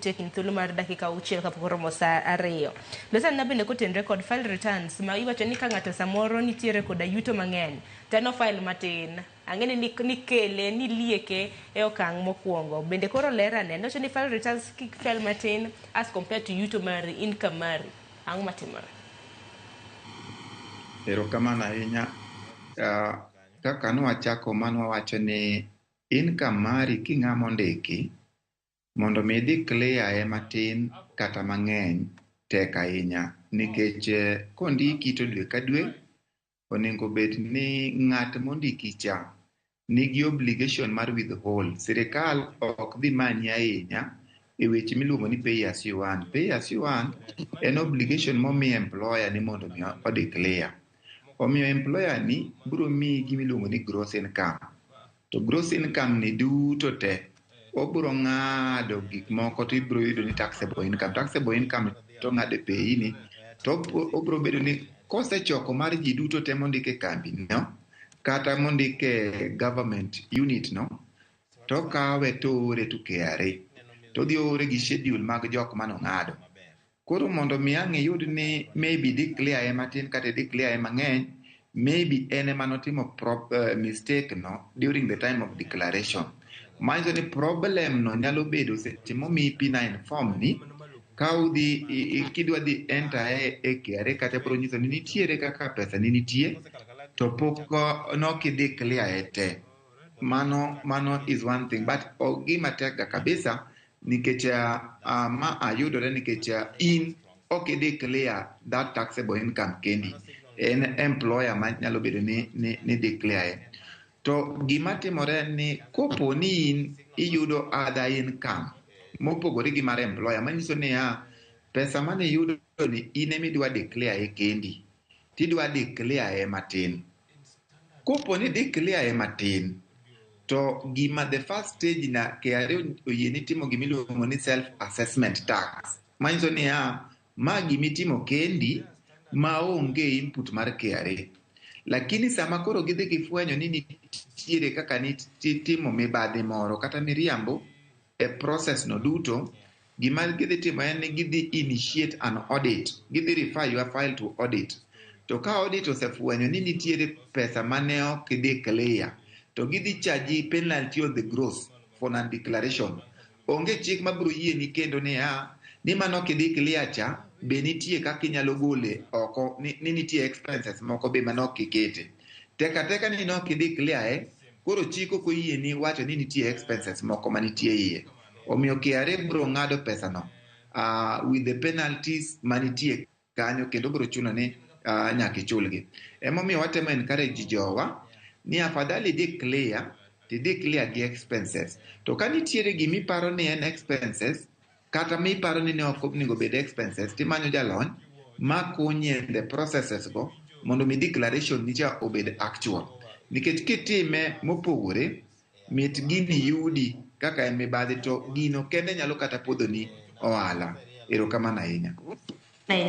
Taking thuolo mar dakika 6 kapok oromo saa 2. Lesana bende kotenre kod file returns ma iwacho ni ka ng'ato samoro nitiere koda yuto mang'eny to en ofile matin. Ang'e ni nikele nilieke e okang' mokwongo. Bende koro ler ane. Nowacho ni file returns kik file matin as compared to yuto mari, income mari. Ang'o matimore? Erokamano ahinya. Kaka nwachako manwawacho ni income mari king'ama ondiki mondo mi declare e matin kata mang'eny tek ahinya nikech kondiki to dwe ka dwe onego bed ni ng'at mondiki cha nigi obligation mar withhold. Sirikal ok dhi manyi ahinya e weche miluongo ni pay as you earn. Pay as you earn en obligation momi employer ni mondo mi o declare. Omiyo employer ni biro miyi gimiluongo ni gross income. To gross income ni duto te obiro ng'ado gik moko to ibiro yudo ni taxable income. Taxable income to ng'ado e pay ni to obiro bedo ni kosechoko mar ji duto te mondik e kambi no kata mondik e government unit no to okawe to oore to KRA. To odhi oore gi schedule mag jok manong'ado. Koro mondo mi ang' iyud ni maybe declare e matin kata declare e mang'eny, maybe en ema notimo mistake no during the time of declaration. Manyiso ni problem no nyalo bedo seche momiyi P9 form ni ka udhi kidwa dhi enter e KRA kata biro nyiso ni nitiere kaka pesa ni nitie to pok nok ideclare e te. Mano is one thing, but ok gima tek ga kabisa nikech ma ayudore nikech in ok ideclare that taxable income kendi, en employer ma nyalo bedo ni declare. To gima timore en ni kopo ni in iyudo other income mopogore gi mar employer, manyiso niya pesa mane iyudo ni in ema idwa declare e kendi tidwa declare e matin. Kopo ni declare e matin to gima the first stage na KRA oyieni timo gimiluongo ni self assessment tax, manyiso niya ma gimitimo kendi maonge input mar KRA. Lakini sama koro gidhi gifwenyo ni nitiere kaka nitimo mibadhi moro kata miriambo e process no duto, gima gidhi timo en ni gidhi initiate an audit, gidhi refer your file to audit. To ka audit osefwenyo ni nitiere pesa mane ok declare, to gidhi charge penalty on the gross for non-declaration. Onge chik mabiro yieni kendo niya ni mano ok ideclare cha be nitie kaka inyalo gole oko ni nitie expenses moko be mane ok ikete. Tek ateka ni ne ok ideclare, koro chik ok oyieni wacho ni nitie expenses moko manitie iye. Omiyo KRA biro ng'ado pesa no with the penalties manitie kanyo kendo biro chuno ni nyaka ichulgi. Emomiyo watemo encourage jowa ni afadhali declare to declare gi expenses. To ka nitiere gimiparo ni en expenses kata miparo ni ne ok onego bed expenses, timanyo jalony makonyi e the processes go mondo mi declaration ni cha obed actual. Nikech kitime mopogore, mit gini yudi kaka en mibadhi to gino kende nyalo kata podhoni ohala. Erokamano ahinya. Ahinya.